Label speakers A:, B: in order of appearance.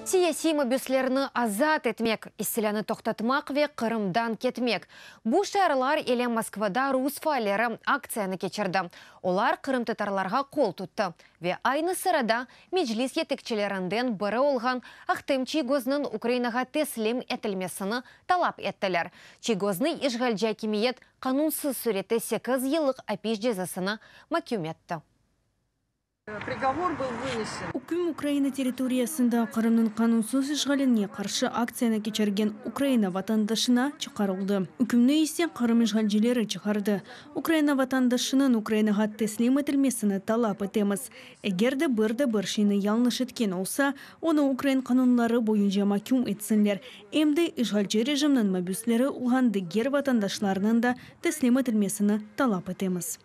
A: Siyasiy mabüslerni azat etmek, istilânı toqtatmaq ve Qırımdan ketmek. Bu şiarlar ile Moskvada rus faalleri aktsiyanı keçirdi. Olar qırımtatarlarğa qol tuttı ve aynı sırada Meclis yetekçilerinden biri olğan Ahtem Çiygoznıñ Ukrainağa teslim etilmesini talap ettiler. Çiygoznı işğalci akimiyet qanunsız sürette 8 yıllıq apis cezasına maküm etti.
B: Приговор был вынесен.
C: Üküm Ukraina territoriyasında Qırımnıñ qanunsız işğaline qarşı aktsiyanı keçirgen Ukraina vatandaşına çıqarıldı. Ükümni ise Qırım işğalcileri çıqardı. Ukraina vatandaşınıñ Ukrainağa teslim etilmesini talap etemiz. Eger de bir de bir şeyni yañlış etken olsa, onı ukrain qanunları boyunca maküm etsinler. Em de işğalci rejimniñ mabüsleri olğan diger vatandaşlarnıñ da teslim etilmesini talap etemiz.